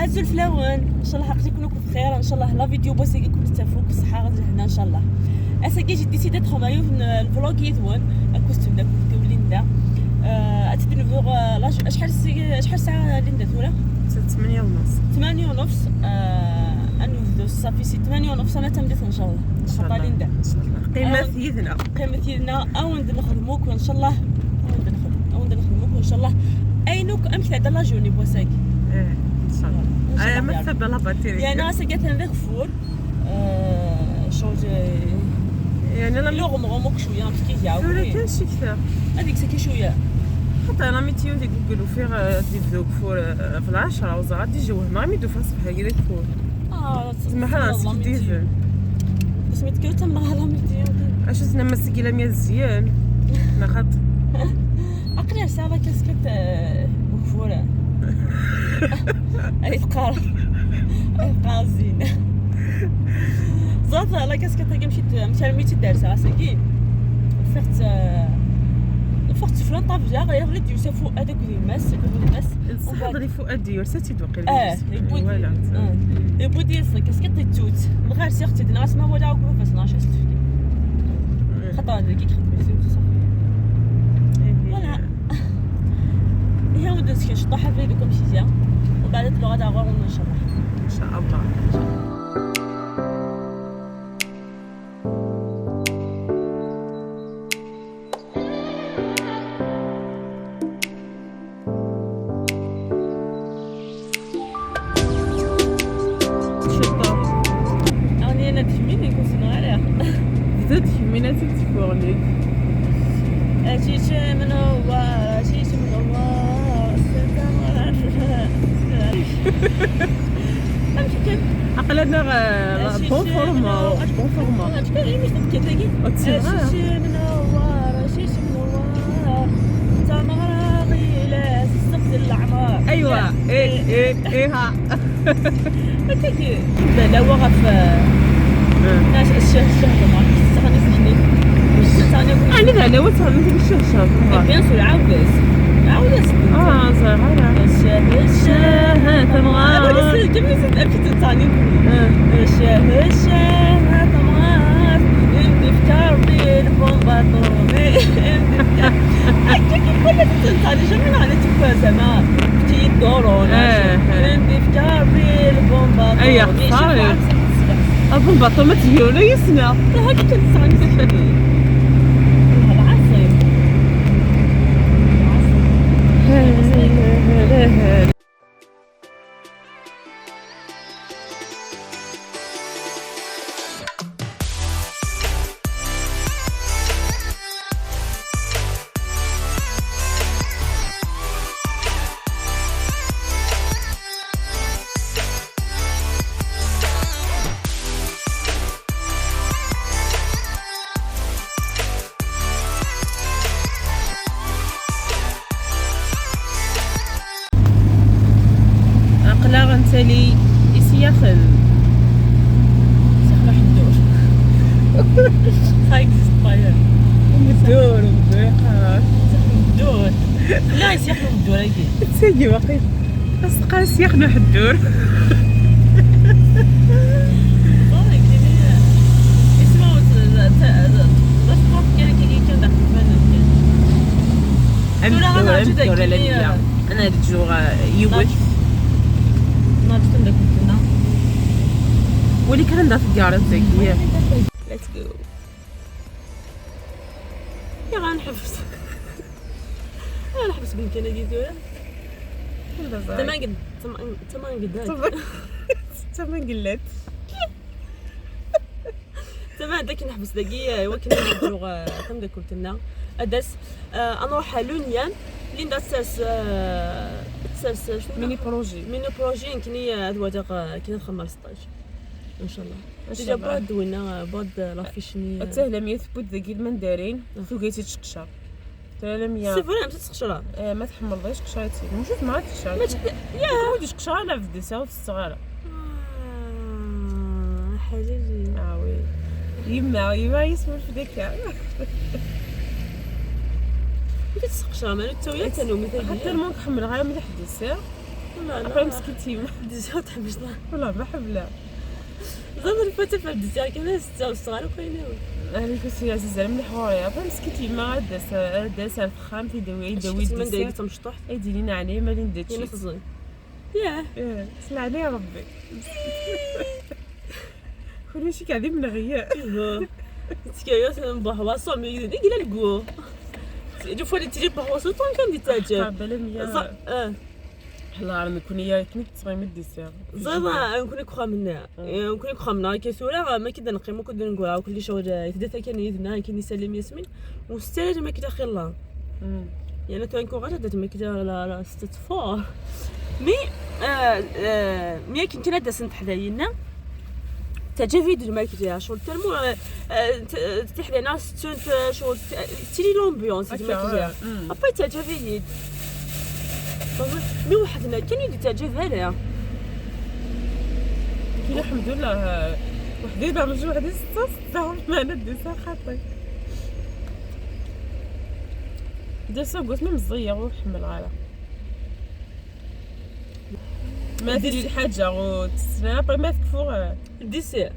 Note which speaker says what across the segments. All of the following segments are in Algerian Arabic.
Speaker 1: أزول فلاون ان شاء الله حقتي كلكم بخير ان شاء الله la vidéo بوسي كل تفوق بصحة غادي هنا ان شاء الله. اساكي j'ai décidé تخمايو ال vlog يدون costume داك وليندا اتدي شحال شحال ساعة ليندا ثورة؟
Speaker 2: 8:30.
Speaker 1: 8:30. انو صافي c'est 8:30 انا تمديت ان شاء الله.
Speaker 2: ان شاء الله
Speaker 1: ليندا
Speaker 2: ان شاء الله قيمة يدنا
Speaker 1: قيمة يدنا او نخدموك وان شاء الله او نخدموك وان شاء الله اينوك امثل هذا la journée بوساكي.
Speaker 2: ايه ان شاء الله. انا ما تفضل la batterie
Speaker 1: يعني ساكت هذاك فور شوج
Speaker 2: يعني انا
Speaker 1: لو غمغموك شوية مسكين يا
Speaker 2: ولا كان شي كثر
Speaker 1: هذيك ساكي شوية
Speaker 2: حتى انا météo دي جوجل وفيه دي بدوك فور في 10 وزعت دي جوه ما ميدو فاس بحال هكذاك فور تما حنا سكديزن
Speaker 1: سميت كيو تما la météo
Speaker 2: اش تنا مسكيله 100 زيان ناخذ
Speaker 1: اقرا ساعة كاسكت مكفوره اي تقرا اي تقرا زين زات la casquette كي مشيت مشيت ميتي دار ساكي فقت فلان طافجا غير وليد يوسف هذاك الماس الماس
Speaker 2: صح فؤاد ديال ساتي دوقي
Speaker 1: voilà يبودي كاسكيت توت الغير سيختي دنا ما ولا عاود فاس ناش خطا كي خدمت صافي voilà هي ودرت كنشطو حفلة دوكم شي وبعد اللغة تاع ان شاء الله
Speaker 2: ان شاء الله. عقلنا bon format bon format ايوا ايه ايه ايه ها
Speaker 1: لا وقف ناس الشهر ما
Speaker 2: انا لا وتعمل الشهر
Speaker 1: bien sûr عاودت عاودت
Speaker 2: صغيرة
Speaker 1: الشه تمغار كملي تأكد تاني الشه الشه تمغار اندفتار بين بومباطومي اندفتار هكاك كل تاني جميل على تبا زعما بتي دورو اندفتار بين بومباطومي
Speaker 2: اي خسارة البومباطومي تيولو يسنا
Speaker 1: هكا تاني العصير
Speaker 2: غنتالي يسياخن
Speaker 1: سيخ الدور ça existe pas
Speaker 2: الدور
Speaker 1: سيخ الدور لا يسيخ الدور هكي
Speaker 2: تسيجي واقيلا أصدقاء سياخ نوح الدور انا رجوع يوت ولي كان عندها في الكارت ذكية.
Speaker 1: let's go يا غنحبس غنحبس بنتي انا دي دورة تما قد
Speaker 2: تما قلت
Speaker 1: تما هذاك نحبس دقيقة وكنا نرجعو تم داك قلت اداس نروح لونيان ليندا تساس تساس شنو
Speaker 2: mini projet
Speaker 1: mini projet كني هاد وثائق كي نخمر 16 ان شاء الله déjà بعد وين بعد l'affiche ني
Speaker 2: تهلا 100 ثبوت ذاك المندارين ثوكيتي تشقشر تهلا 100
Speaker 1: c'est vrai مشات تقشرها
Speaker 2: ما تحمرضيش قشرتي نشوف معاك تقشر
Speaker 1: ما
Speaker 2: يا ودي قشرة على في ديسا الصغيرة
Speaker 1: حاجة
Speaker 2: oui يما يما يسمر في ديك
Speaker 1: تسقشر ما تسوي تنو مثل
Speaker 2: حتى المونك حمل غير مليح dessert.
Speaker 1: لا
Speaker 2: لا مسكتي
Speaker 1: dessert تحبش.
Speaker 2: والله ما حبلا.
Speaker 1: زاد الفاتح في ال dessert كان ستة وصغار وكاين.
Speaker 2: انا كنت عزيزة مليح حواري مسكتي ما داس الفخام في دوي دوي
Speaker 1: من دايك تمشطح.
Speaker 2: ايدي لينا عليه مالي ندير
Speaker 1: شي. ياه
Speaker 2: سمع عليه ربي. كل شي كعدي من غيا.
Speaker 1: تكايا بحوا صامي ديك لا الكو. دو فوا تيجي بحوا سلطان كان دي تعجب.
Speaker 2: بالمية. لا راه نكون يا كنت تصغي من الديسير.
Speaker 1: زعما نكون كخا نكون كخا منا كثوره ما كي نقيمو كنت نقولها كل شغل يتدا كان يدنا كان يسلم ياسمين وستة ما كي خير يعني تو نكون غادا ما كي لا ستة فور مي مي كنت انا داسنت حداينا تجافيد الماكلة شغل تلمو تحدانا ستون شغل تيري لومبيونس الماكلة ابي تجافيد مي وحدنا كان يدي تعجب هذا
Speaker 2: كي الحمد لله وحدي بعمل وحدي ستة ستة معنا ديسا خاطي ديسا قلت ما مزير وحمل غالا ما ديري الحاجة وتسنى ما تكفو
Speaker 1: ديسير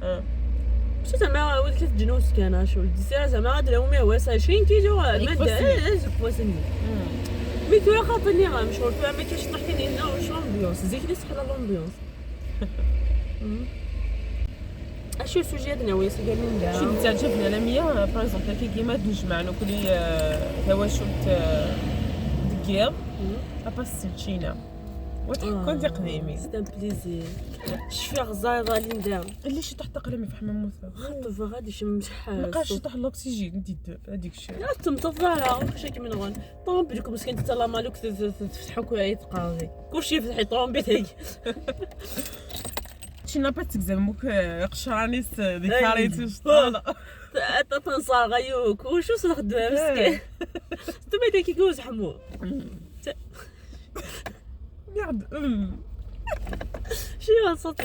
Speaker 1: ماشي زعما ولد ثلاث جنوس كان شغل ديسير زعما غادي لهم 120 كيلو ما دار مي تورا خاطرني غا مشغول فيها ما كاينش طاحتني هنا واش لومبيونس زيك لي صح لومبيونس. اشو سوجي دنا ويا سي قال لي
Speaker 2: شي تعجبنا لا ميا باغ اكزومبل كي كيما نجمع ناكلي تواشوت دكير اباس تشينا وتحكون تقديمي
Speaker 1: سي ان بليزير شفي غزايضه ليندا
Speaker 2: اللي شي تحت قلمي في حمام موسى
Speaker 1: خطف غادي شي مشحال
Speaker 2: لقاش تحت الاكسجين ديد هذيك الشيء
Speaker 1: لا تمتض كلشي كي من غون طومبي لكم مسكين حتى لا مالوك تفتحوا كوعي تقاضي كلشي يفتح طومبي تاعي
Speaker 2: شي نابات تكزموك قشرانيس ديك كاريتي شطاله
Speaker 1: تنصار غيوك وشو صدق مسكين انتم داك يكوز حمو
Speaker 2: نعد
Speaker 1: شي صوت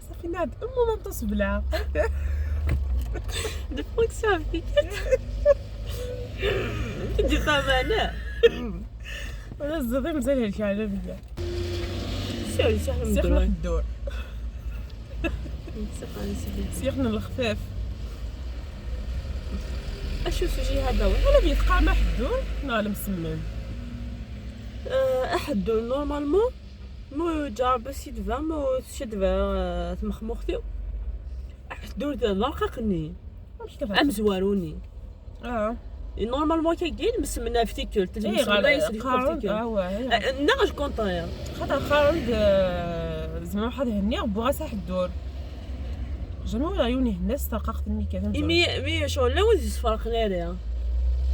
Speaker 2: صافي نعد امو ما تصبلع
Speaker 1: دو فونكسيون فيك كنتي فاهمه انا
Speaker 2: انا الزضي مزال هيك على بيا
Speaker 1: سير سير
Speaker 2: سيخنا الدور سيخنا الخفاف.
Speaker 1: اشو سوجي هذا
Speaker 2: ولا بيتقع مع حدور لا مسمم
Speaker 1: احد نورمالمون مو جار بس يدفع مو شدفع تمخموختي احد ضرققني امزواروني نورمالمون كاين مسمنا في تيكول
Speaker 2: تمسمنا يسري في تيكول
Speaker 1: نغش كونطاير
Speaker 2: خاطر خارج زعما واحد هني بغا صح الدور جامي ولا عيوني هنا استرققت مي كذا
Speaker 1: مي مي شغل لا ولد فرق لا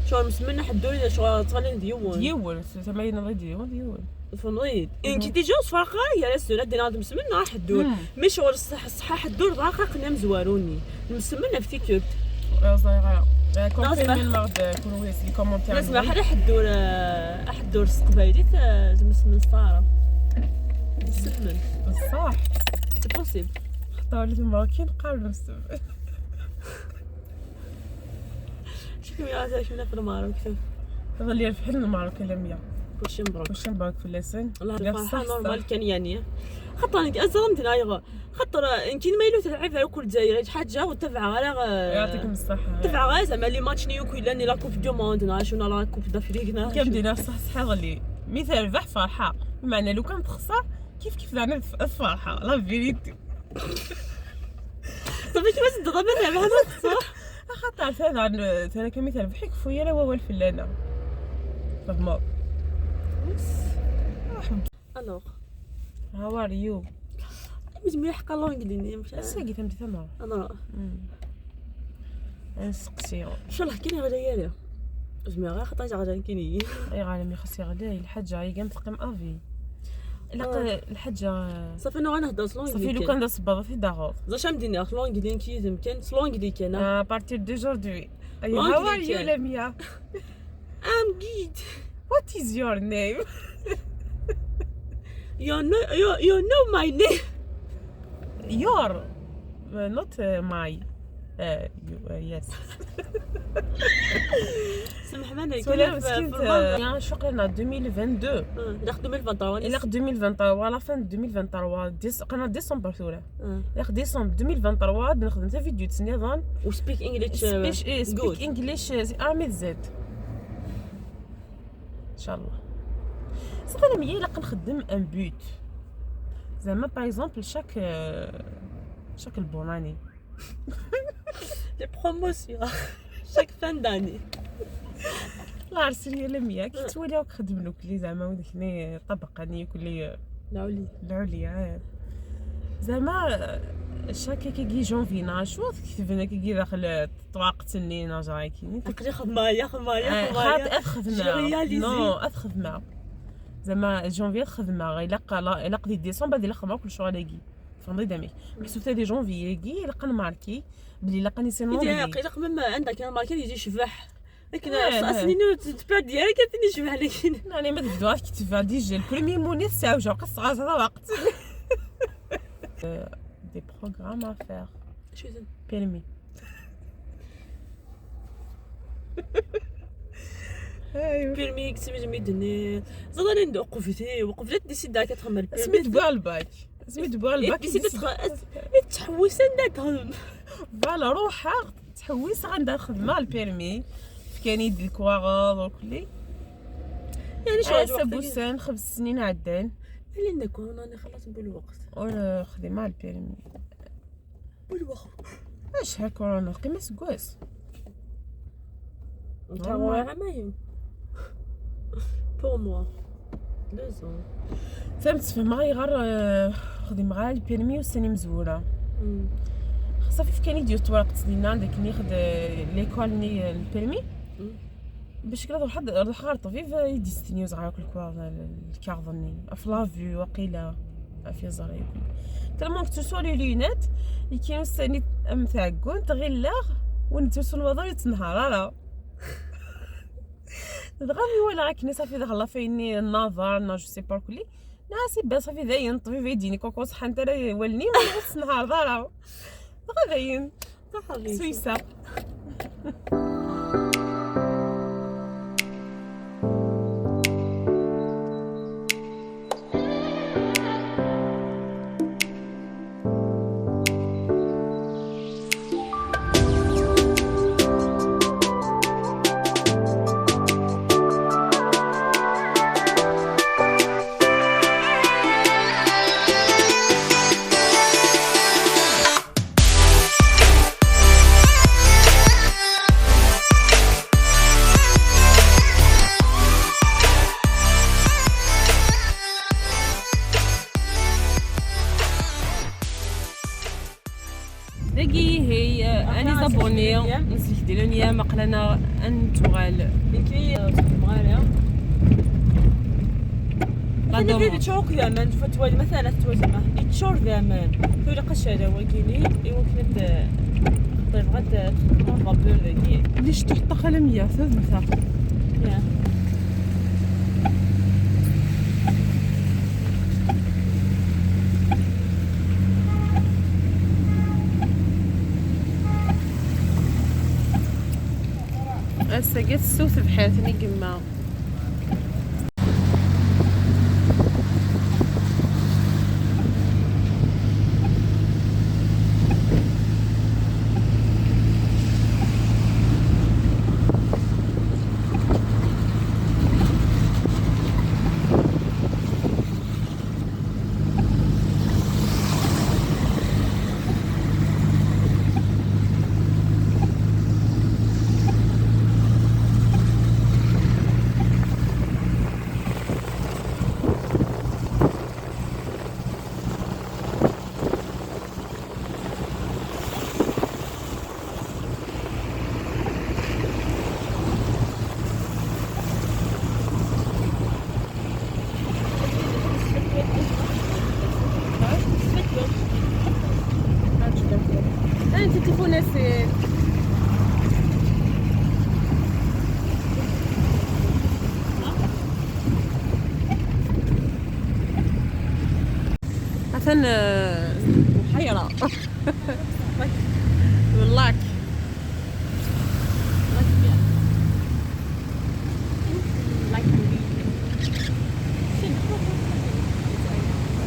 Speaker 1: شغل مسمنا حدو شغل تغلي ديون
Speaker 2: ديون زعما ينضي ديون ديون
Speaker 1: فنضيد ان كي ديجا فرق يا لا دينا مسمنا حدور مي شغل الصح الصح حدور ضاقق مزواروني مسمنا في تيكول
Speaker 2: صغيرة كونفيرمي المرض كل لي كومونتير
Speaker 1: نسمع حدا حدور احدور القبايلي مسمن صارة مسمن
Speaker 2: بصح
Speaker 1: سي بوسيبل
Speaker 2: حتى ولاد المراكين قالوا مسمن
Speaker 1: شكون يا شفنا في الماروك
Speaker 2: هذا اللي ربحنا الماروك لميا
Speaker 1: كلشي مبروك
Speaker 2: كلشي مبروك في اللسان
Speaker 1: الله نورمال كان يعني خاطر ازرمت نايغ خاطر يمكن ما يلو تلعب على كل دزاير حاجة وتبع غير
Speaker 2: يعطيكم الصحة
Speaker 1: تبع غير زعما لي ماتش نيوك ولا ني لا كوب دو موند ناشونا لا كوب دافريك
Speaker 2: كان دينا صح صح غلي مثال ربح فرحه بمعنى لو كان تخسر كيف كيف زعما الفرحة لا فيريتي
Speaker 1: صافي كيفاش تضرب هذا خسر
Speaker 2: خاطر هذا ثاني كمثال بحك فويا لا هو الفلانه فهمت.
Speaker 1: الوغ
Speaker 2: هاو ار يو
Speaker 1: مليح حق لونجلي مش
Speaker 2: ساقي فهمتي ثما
Speaker 1: انا
Speaker 2: نسقسي
Speaker 1: ان شاء الله كاين غدا يالي زعما غير خطا غدا كاين
Speaker 2: اي عالمي خاصي غدا الحاجة هي كان تقيم افي لا الحاجة
Speaker 1: صافي انا غنهضر لونجلي
Speaker 2: صافي لو كان دا صباط في داغو
Speaker 1: زاش مدينة لونجلي كي يمكن لونجلي كان
Speaker 2: بارتير دوجوردي هاو ار يو لميا
Speaker 1: ام جيد
Speaker 2: وات از يور نيم
Speaker 1: You know my name.
Speaker 2: Your, not my. You, yes.
Speaker 1: سمح مانا
Speaker 2: سولا مسكين يا شو قلنا 2022
Speaker 1: لا 2023
Speaker 2: الى 2023 la fin 2023 قلنا ديسمبر ثورة الى ديسمبر 2023 نخدم حتى فيديو تسنيضان
Speaker 1: و speak English
Speaker 2: speak English ارمي زد ان شاء الله. صافي انا مية الا نخدم un but زعما par exemple chaque chaque ال bonne année
Speaker 1: les promotions chaque fin d'année.
Speaker 2: لا عرفتي لي مية كي تولي راك خدم لك لي زعما وديك طبقه ني كلي
Speaker 1: العليا
Speaker 2: العليا زعما chaque كي جونفي ناشو كيفنا كي داخل الطواق تني ناجا كي
Speaker 1: تقدر خدمة يا خدمة يا خدمة
Speaker 2: خاطئ non خدمة زعما جونفي خدمة الا الا قضيت ديسمبر غادي خدمة كل شغل كي فهمتي دامي محسوب تا دي جونفي كي لقى marqué بلي لقاني c'est non
Speaker 1: إلا même عندك marqué يجي شبح لكن سنين تبع ديالك كتني شبح لكن
Speaker 2: يعني ما تبداش كتبع déjà ال premier موني ساعة وجا قص هذا وقت des programmes à faire.
Speaker 1: شو زين
Speaker 2: permis ايوا
Speaker 1: permis كتسمي ميدني زاد ندو وقفتي وقفت ديسيدا كتخمر ال permis
Speaker 2: سميت بوا الباك سميت بوا الباك
Speaker 1: ديسيدا تحوس عندها تخدم
Speaker 2: voilà روحها تحوس عندها خدمة ال permis كان يد الكواغاض وكلي
Speaker 1: يعني شو
Speaker 2: سبوسان 5 سنين عدان
Speaker 1: اللي نكون انا خلاص بالوقت
Speaker 2: ولا خدمة ال permis
Speaker 1: بالوقت
Speaker 2: اش ها كورونا قيمة سكواس
Speaker 1: عامين pour moi 2 ans
Speaker 2: فهمت فهم غير خدم غير ال permis والسنة مزوره صافي كان يدير طرق تسنين عندك ناخذ l'école ني ال permis باش كلا واحد غير طبيب يدي ستني وزعما كل كوا الكارضني افلافيو وقيله في زري تالمون كتوسو لي لونات كاين السني ام تاعكون تغيلاغ ونتوسو الوضع يتنهار راه دغا ولا كني صافي دغلا فيني النظر نا جو سي با كلي ناسي با صافي داين الطبيب يديني كوكو صحة انت ولني ما نغص نهار دارا دغا داين سويسا. داكي هي اني زابوني نسلك ديالو ما قلنا ان تغال
Speaker 1: كي تبغى انا في تشوك زعما فتوالي مثلا توازي يتشور زعما تولي قشرة وكيني ايوا كنت طيب غاد تخدم بابور داكي
Speaker 2: ليش تحط خلمية ثلاث
Speaker 1: يا
Speaker 2: هسه قلت السوت بحالتني قما انت تليفون سي مثلا بحيرة واللاك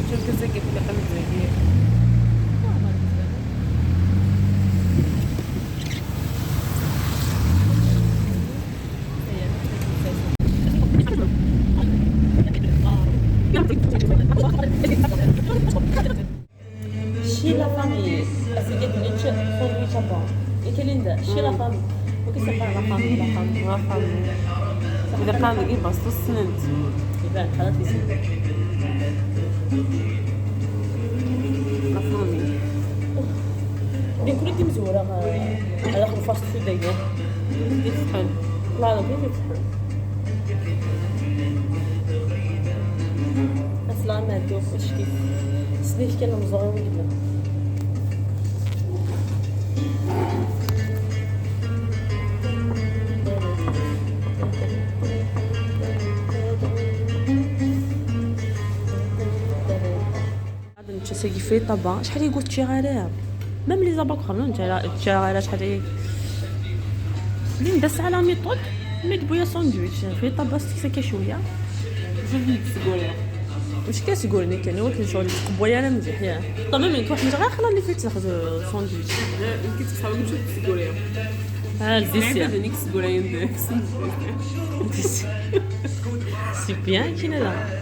Speaker 2: شو كزاكي اللي قمت زاكي.
Speaker 1: Chez la famille, parce que tu sandwich à part. Et quelle est chez la famille. Ok, c'est pas la famille, la famille.
Speaker 2: La famille. إذا قال لك بس السنت.
Speaker 1: يبان خلاص يسند.
Speaker 2: La famille.
Speaker 1: دي كل دي مزورة على خاطر fast food دايما.
Speaker 2: يفتحن.
Speaker 1: لا لا كيف يفتحن. أصلا ما دوق واش كيف. سنيك كان مزورة وقلنا. نتشا في طبا شحال يقول تشي غالي même les abats خمم تشي غالي شحال لين داس على méthode mais بويا ساندويتش في طبا سكسكه شوية واش كتقولني كان ولكن شغل تقبويا انا مزيح يا طبعا من تروح غير خلا اللي فيه تاخذ ساندويتش
Speaker 2: كي تصحابك تمشي تسكوليا
Speaker 1: ها ال dessert
Speaker 2: دونيك سكوليا
Speaker 1: c'est bien كاين هذا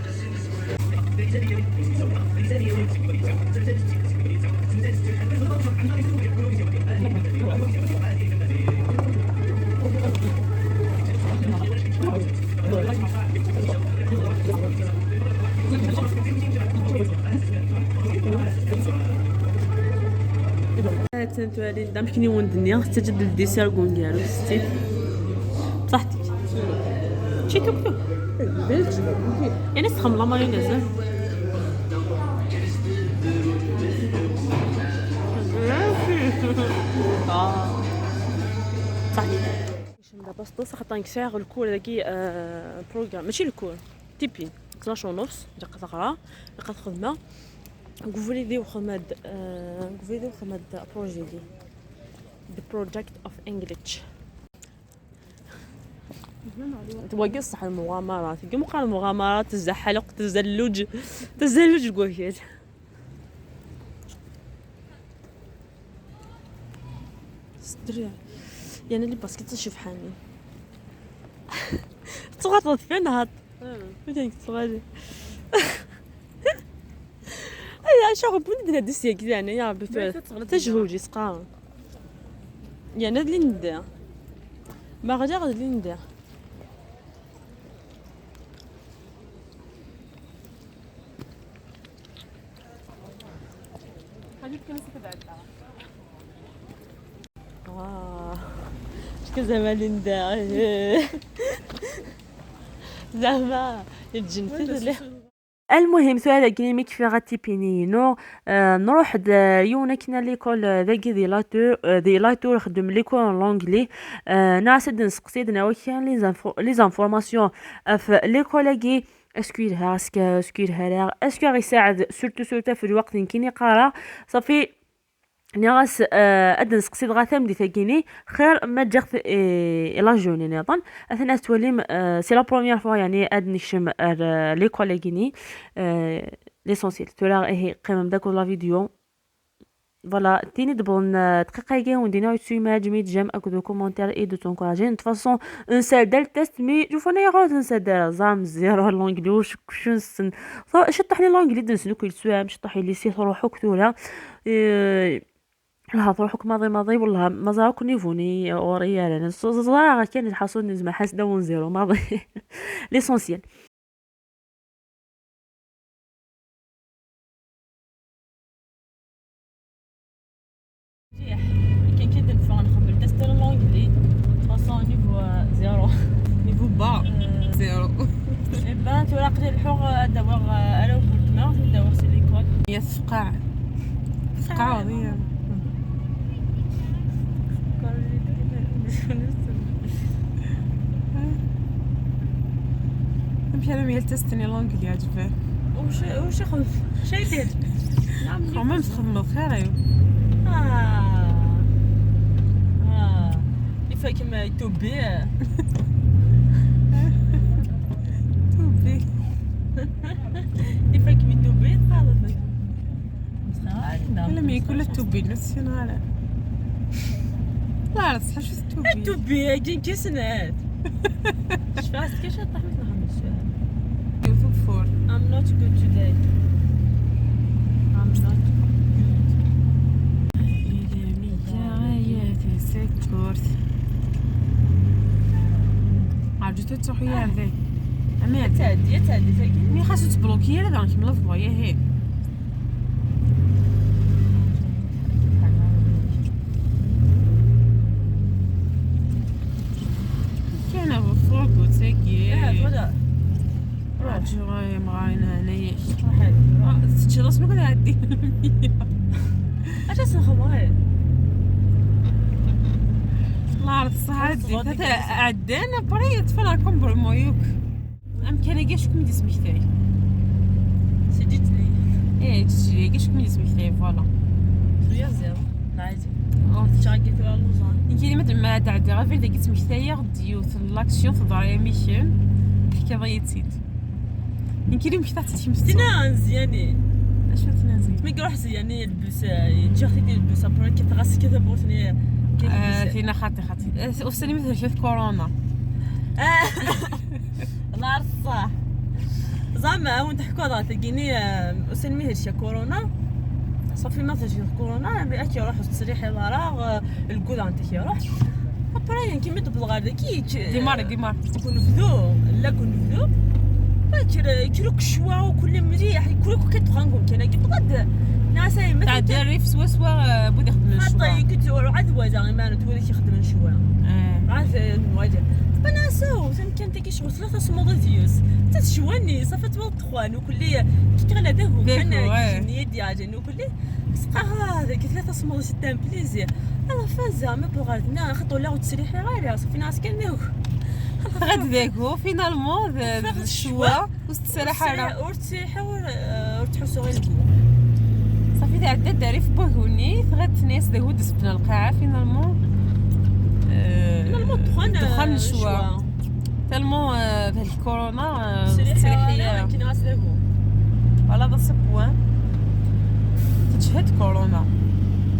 Speaker 1: تنتوالي دام كني وندنيا تجد ال dessert كون ستيت بصحتك شي توك توك يعني تخم la mayonnaise صحتك دابا سطوس خاطر نكسر ال cours داكي programme ماشي ال cours TP 12:30 جا تقرا لقات خدمة قولي دي وخمد قولي دي وخمد projet دي the project of English تواقي صح المغامرات كيما قال المغامرات الزحلق تزلج تزلج كوكيت ستريع يعني اللي باسكت تشوف حامي تغطت فين هاد مثلا تصغري اي شغل بون دنا ديسيا كذا يعني يا ربي تجهوجي سقا يعني هاد اللي ندير ما غادي غادي اللي ندير شكون زعما اللي ندير زعما الجنسية. المهم سؤال كيني كيف غاتيبيني نروح يونا كنا l'école ذاكي دي la tour دي la tour خدم l'école l'anglais ناس نسقسي دنا كان les informations في l'école كي est-ce que يلها est-ce que يلها est-ce que غيساعد surtout surtout في الوقت كيني قرا صافي نغاس اد نسقسي دغا ثام دي ثاكيني خير ما جات la journée نظن اثنا توليم c'est la première fois يعني اد نكشم l'école كيني l'essentiel تورا هي قيمة داك la vidéo voilà تيني دبون دقيقة كي وندينا تسوي جميع j'aime اكو commentaire et de t'encourager de façon نسال دار test mais شوف انا غلط نسال دار زعما zéro l'anglais وش نسن شطح لي l'anglais دنسنو كل سوام شطح لي سي روحك تولا لها روحك ماضي ماضي والله ما زاروك نيفوني اوريال انا صغار كان الحصول زعما حاس داون zéro ماضي l'essentiel. كاين كي ندفع نخمل test l'anglais façon niveau zéro
Speaker 2: niveau bas zéro
Speaker 1: eh ben تورا قليل الحوغ داور انا وقلت داور c'est l'école
Speaker 2: هي الفقاع فقاع هي بحال ميال تستني l'anglais عجبه
Speaker 1: وش خمس شي دير
Speaker 2: نعم تخدم خير ايوا
Speaker 1: كيف كيما توبي
Speaker 2: توبي
Speaker 1: كيف كيما توبي تقاضى
Speaker 2: لا ما يكون التوبي نفس نهار لا تصحى شو التوبي
Speaker 1: التوبي كي كيسنات شفاست كيش طاح مثل محمد
Speaker 2: فور.
Speaker 1: I'm not good today. I'm not good.
Speaker 2: سكورت عرفتو تروحي هذا أما
Speaker 1: تعدي تعدي تاكي
Speaker 2: مي خاصو تبلوكي هذا نكمل فوايا هي كان فوق وتاكي
Speaker 1: voilà
Speaker 2: عرفتو غاية مغاينة هنايا
Speaker 1: روح
Speaker 2: تشي شنو كتعدي
Speaker 1: اش نخمر
Speaker 2: الله عرفت الصحة عدي عدانا بري تفلا كومبر مويوك ام كان كاع شكون يدي سميتاي
Speaker 1: سي جيت لي
Speaker 2: ايه جيت كاع شكون يدي سميتاي voilà
Speaker 1: شوية زيرو عادي تشاكي ترى لوزان
Speaker 2: كاين ما ما تعدي غير في داك سميتاي غديو l'action تضرا ميشن حكا بغيتيت يمكن مشيت تمشي
Speaker 1: تينا مزياني
Speaker 2: اشو تنازل
Speaker 1: مي كروح زياني البس تجي ديال البس après كي تغسل كذا بوتني
Speaker 2: فينا خاطي خاطي وسالي مثل شفت كورونا
Speaker 1: الله الصح زعما وانت حكوا هذا تلقيني وسلمي هادشي كورونا صافي ما تجي كورونا ملي كيروح تسريح الراغ الكود انت كيروح après كيما تبلغ هذا كي
Speaker 2: démarrer démarrer
Speaker 1: كون فدو لا كون فدو كيروك شوا وكل مليح كل كتخانكم كان كي بغد ناس ما
Speaker 2: تعدي الريف سوا سوا بودي يخدم الشوا
Speaker 1: حتى كنت عاد وزا ما تولي يخدم الشوا عاد نواجه بناسو كان تاكي شغل ثلاثة سموض ديوس تتشواني صافي تبغى تخوان وكلي كي تغلى داهو كان كيجيني دياجن وكلي سقا هذاك ثلاثة سموض ستان plaisir انا فازا ما بغاتنا خاطر لا وتسريحي غالية صافي ناس كان داهو
Speaker 2: غاد داكو finalement الشوا وستسرح
Speaker 1: ورتسريح ورتحسو غير الكو
Speaker 2: صافي تعدى داري في بوهوني غاد ناس داهو دسبنا القاعة finalement
Speaker 1: finalement دخان
Speaker 2: دخان الشوا tellement بهاد الكورونا تسريحية
Speaker 1: كاين غاس داكو
Speaker 2: voilà هذا ce point تجهد كورونا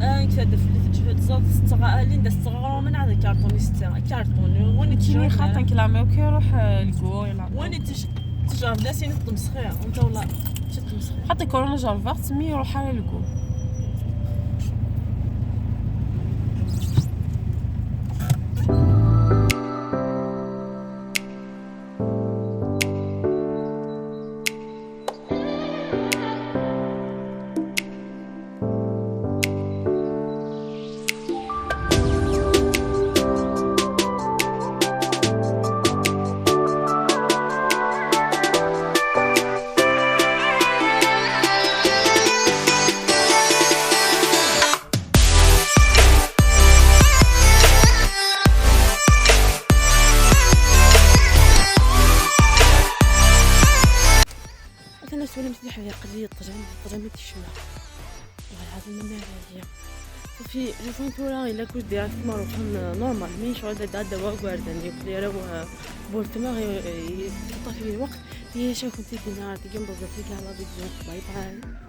Speaker 1: كتهدف اللي تجهد زاد ستغا لين ستغا من هذا كارطون ستا كارطون وين
Speaker 2: كيني خاطر كلامي وكيروح الكو
Speaker 1: وين تجرب ناس تمسخير وانت والله تمسخير
Speaker 2: حتى كورونا جربت مي يروح على الكو
Speaker 1: طجمت الشمع والله العظيم ما هي صافي جو فون الا كنت directement روحهم normal mais شغل دا واردن يقول راه بولتما يطفي الوقت هي شو كنت دينا تجنب بزاف la vidéo bye bye.